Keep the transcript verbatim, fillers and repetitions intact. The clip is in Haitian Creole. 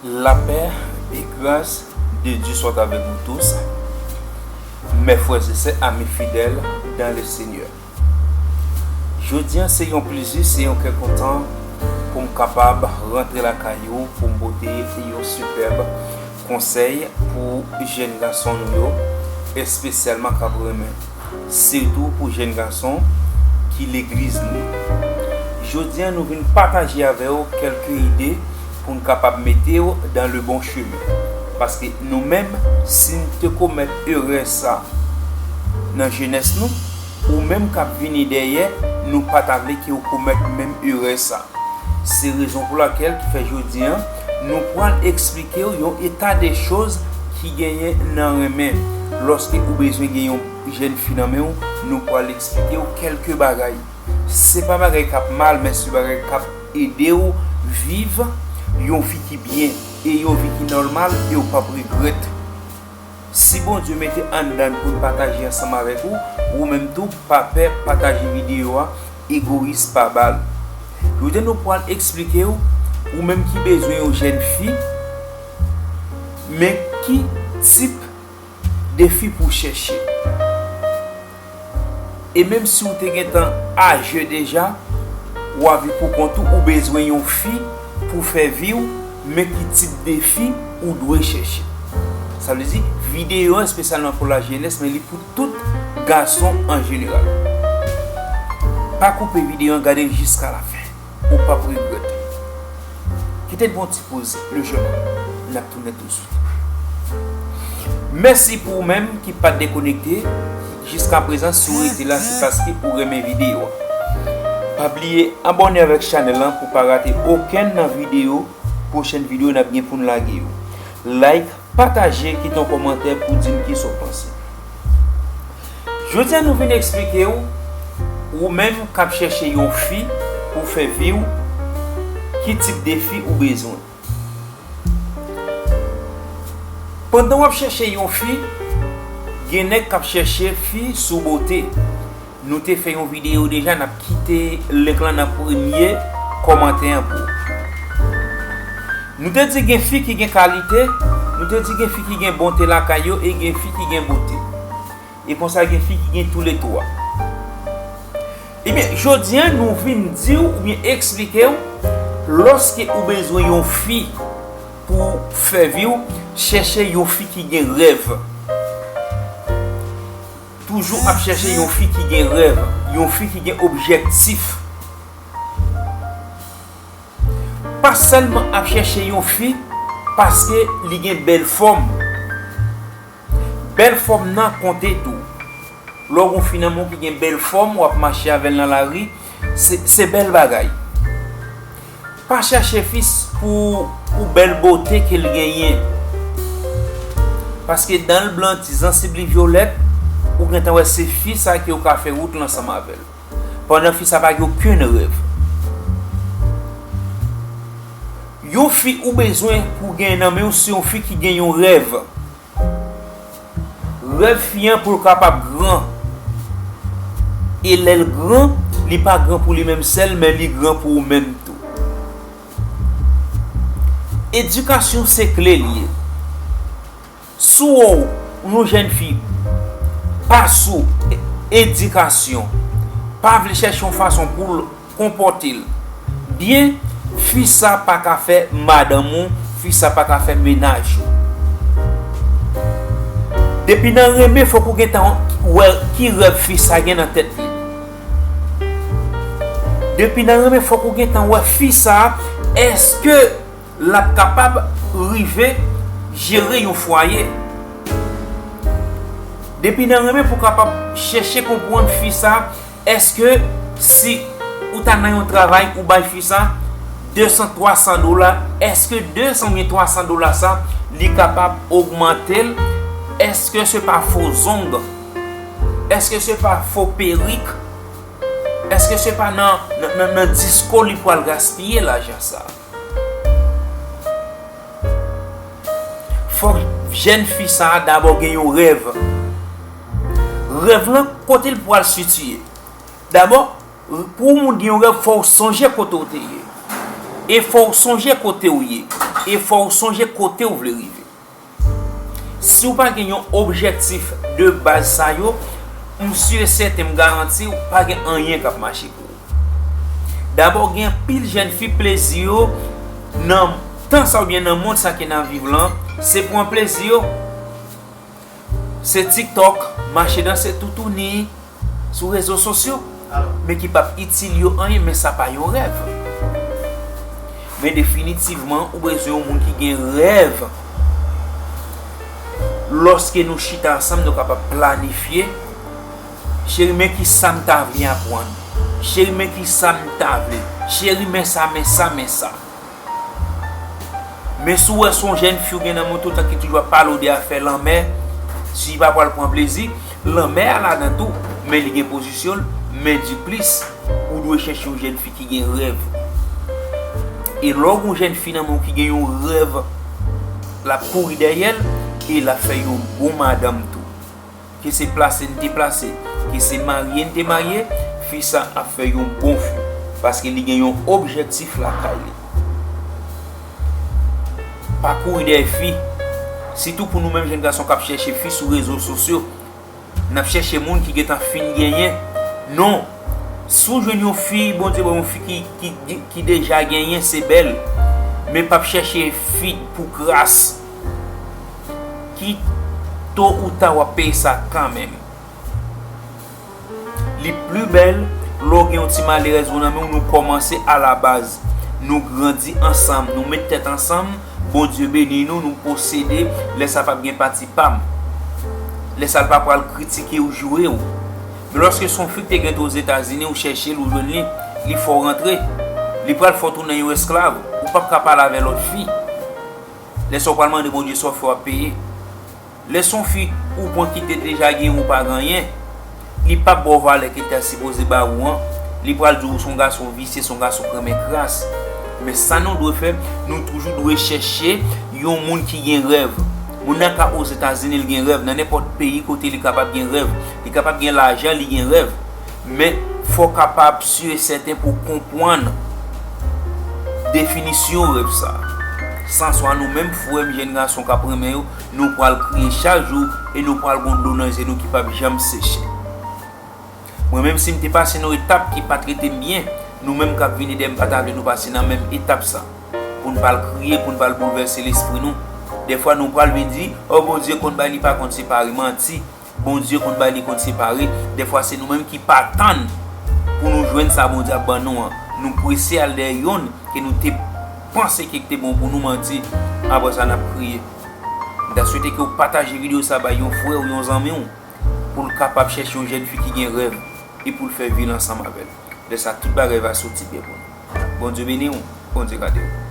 La paix et grâce de Dieu soit avec vous tous, mes frères et sœurs, amis fidèles dans le Seigneur. Jodi a se yon plezi, se yon kè kontan pou m kapab rantre lakay ou, pou m pote yon sipèb konsèy pou jèn gason nou yo, espesyalman k ap renmen, sitou pou jèn gason ki legliz nou yo. Jodi a nou vin pataje avè w kèlke ide pou n kapab mete w dans le bon chemin. Paske nou menm, si n te komèt erè sa nan jenès nou, ou menm k ap vini dèyè, nou pa ta vle ke w komèt menm erè sa. Se rezon pou lakèl ki fè jodi a, nou pral eksplike w yon eta de choz ki genyen nan renmen. Lòske ou bezwen gen yon jèn fi nan men w, nou pral eksplike w kèlke bagay. Se pa bagay k ap mal, men se bagay k ap ede w viv yon vi ki byen e yon vi ki nòmal e w p ap regrèt. Si Bondye mete anndan n pou n pataje ansanm avèk ou, ou menm tou, pa pè pataje videyo a, egoyis pa ba l. Jodi a nou pral eksplike w, ou menm ki bezwen yon jèn fi, men ki tip de fi pou w chèche. E menm si w te gentan aje deja, w ap viv pou kont ou, ou bezwen yon fi pou fè vi w, men ki tip de fi ou dwe chèche. Sa vle di, videyo an espesyalman pou lajenès, men li pou tout gason an jeneral. Pa koupe videyo an, gade l jiska lafen. Ou p ap regrèt. Kite n pran yon ti poz lejeman. N ap tounen touswit. Mèsi pou ou menm ki pa t dekonekte jiska prezan. Si w rete la, se paske ou renmen videyo a. Pa bliye abòne avèk chanèl lan pou w pa rate okenn nan videyo, pwochèn videyo n ap gen pou n lage yo. Like, pataje, kite yon kòmantè pou di m kisa w panse. Jodi a nou vin eksplike w, ou menm k ap chèche yon fi pou fè vi w, ki tip de fi ou bezwen. Pandan w ap chèche yon fi, gen nèg k ap chèche fi sou bote. Nou te fè yon videyo deja, n ap kite link lan nan premye kòmantè an pou ou. Nou te di gen fi ki gen kalite, nou te di gen fi ki gen bonte lakay yo e gen fi ki gen bote. E konsa gen fi ki gen toulètwa. Ebyen, jodi a nou vin di w oubyen eksplike w, lòske ou bezwen yon fi pou fè vi w, chèche yon fi ki gen rèv. Toujou ap chèche yon fi ki gen rèv, yon fi ki gen objèktif. Pa sèlman ap chèche yon fi paske li gen bèl fòm. Bèl fòm nan konte tou. Lè w gen yon fi nan men w ki gen bèl fòm, w ap mache avè l nan lari, se, se bèl bagay. Pa chèche fi s-, pou, pou bèl bote ke l genyen. Paske dan l blan, ti zansib li vyolèt, ou gentan wè se fi sa ke w ka fè wout lan ansanm avè l. Pandan fi sa pa gen okenn rèv. Yon fi ou bezwen pou w gen nan men w, se yon fi ki gen yon rèv. Rèv fi an pou l kapab gran. E lè l gran, li pa gran pou li menm sèl, men li gran pou ou menm tou. Edikasyon se kle l ye. Si w wè w, yon jèn fi, pa sou e-, edikasyon, pa vle chèche yon fason pou l konpòte l byen, fi sa pa ka fè madanm ou, fi sa pa ka fè mennaj ou. Depi nan renmen, fòk ou gentan wè ki rèv fi sa gen nan tèt li. Depi nan renmen, fòk ou gentan wè fi sa, èske l ap kapab rive jere yon fwaye. Depi nan renmen pou w kapab chèche konprann fi sa, èske si ou ta nan yon travay, ou bay fi sa de san, twa san dola, èske de san oubyen twa san dola sa, li kapab ogmante l? Èske se pa fo zong? Èske se pa fo perik? Èske se pa nan, nan, nan, nan disko li pral gaspiye lajan sa? Fòk jèn fi sa a dabò gen yon rèv. Rèv lan, kote l pral sitiye? Dabò, pou yon moun gen yon rèv, fò w sonje kote w te ye. E fò w sonje kote w ye. E fò w sonje kote w vle rive. Si w pa gen yon objektif de baz sa yo, m si e sèten, m garanti w, pa gen anyen k ap mache pou ou. Dabò, gen anpil jèn fi plezi yo nan tan sa oubyen nan mond sa ke n ap viv lan, se pran plezi yo. Se TikTok, mache danse toutouni sou rezo sosyo, men ki p ap itil yo anyen, men sa pa yon rèv. Men definitivman, ou bezwen yon moun ki gen rèv. Lòske nou chita ansanm, nou kapab planifye. Cheri, men ki sa m ta vle aprann. Cheri, men ki sa m ta vle. Cheri, men sa, men sa, men sa. Men si w wè se yon jèn fi w gen nan men w toutan ki toujou ap pale w de afè lanmè, si li pa pral pran plezi, lanmè a ladan tou, men li gen pozisyon l, men diplis, ou dwe chèche yon jèn fi ki gen rèv. E lè w gen yon jèn fi nan men w ki gen yon rèv, l ap kouri dèyè l, e l ap fè yon bon madanm tou. Ke se plase n te plase, ke se marye n te marye, fi sa ap fè yon bon fi, paske li gen yon objektif lakay li. Pa kouri dèyè fi, sitou pou nou menm jèn gason k ap chèche fi sou rezo sosyo. N ap chèche moun ki gentan fin genyen. Non. Si w jwenn yon fi, Bondye ba w yon fi ki, ki, ki deja genyen, se bèl. Men p ap chèche fi pou kras. Ki to ou ta w ap peye sa kanmenm. Li pli bèl lè w gen yon ti malerèz ou nan men w, nou kòmanse alabaz. Nou grandi ansanm, nou met tèt ansanm, Bondye beni nou, nou posede, lè sa p ap gen pati pa m. Lè sa l pa pral kritike w, joure w. Men lòske se yon fi k te gen tou Ozetazini, ou chèche l, ou jwenn li, li fè w rantre. Li pral fè w tounen yon esklav, ou p ap ka pale avè lòt fi. Lè sa w pral mande Bondye sa w fè w ap peye. Lè se yon fi ou pran ki te deja gen ou pa gen anyen, li p ap ba w valè ke l ta sipoze ba ou an. Li pral di w se yon gason visye, se yon gason k renmen kras. Men sa nou dwe fè, nou toujou dwe chèche yon moun ki gen rèv. Moun nan ka Ozetazini, l gen rèv. Nan nenpòt peyi kote li kapab gen rèv. Li kapab gen lajan, li gen rèv. Men, fò w kapab si e sèten pou w konprann definisyon rèv sa. Sanswa nou menm frè m, jèn gason k ap renmen yo, nou pral kriye chak jou e nou pral gon dlo nan je nou ki p ap janm seche. Mwen menm, si m te pase nan yon etap ki pa t rete m byen, nou menm k ap vini dèyè m pa ta vle nou pase nan menm etap sa. Pou n pral kriye, pou n pral boulvèse lespri nou. Dèfwa nou pral vin di, o Bondye konn bay, li pa konn separe, manti. Bondye konn bay, li konn separe. Dèfwa se nou menm ki pa tann pou nou jwenn sa Bondye ap ban nou an. Nou prese al dèyè yonn ke nou te panse ke te bon pou nou, manti. Apre sa, n ap kriye. M ta swete ke w pataje videyo sa bay yon frè w, yon zanmi w, pou l kapab chèche yon jèn fi ki gen rèv e pou l fè vi l ansanm avè l. Lè sa, tout bagay va soti byen pou nou. Bondye beni w, Bondye gade w.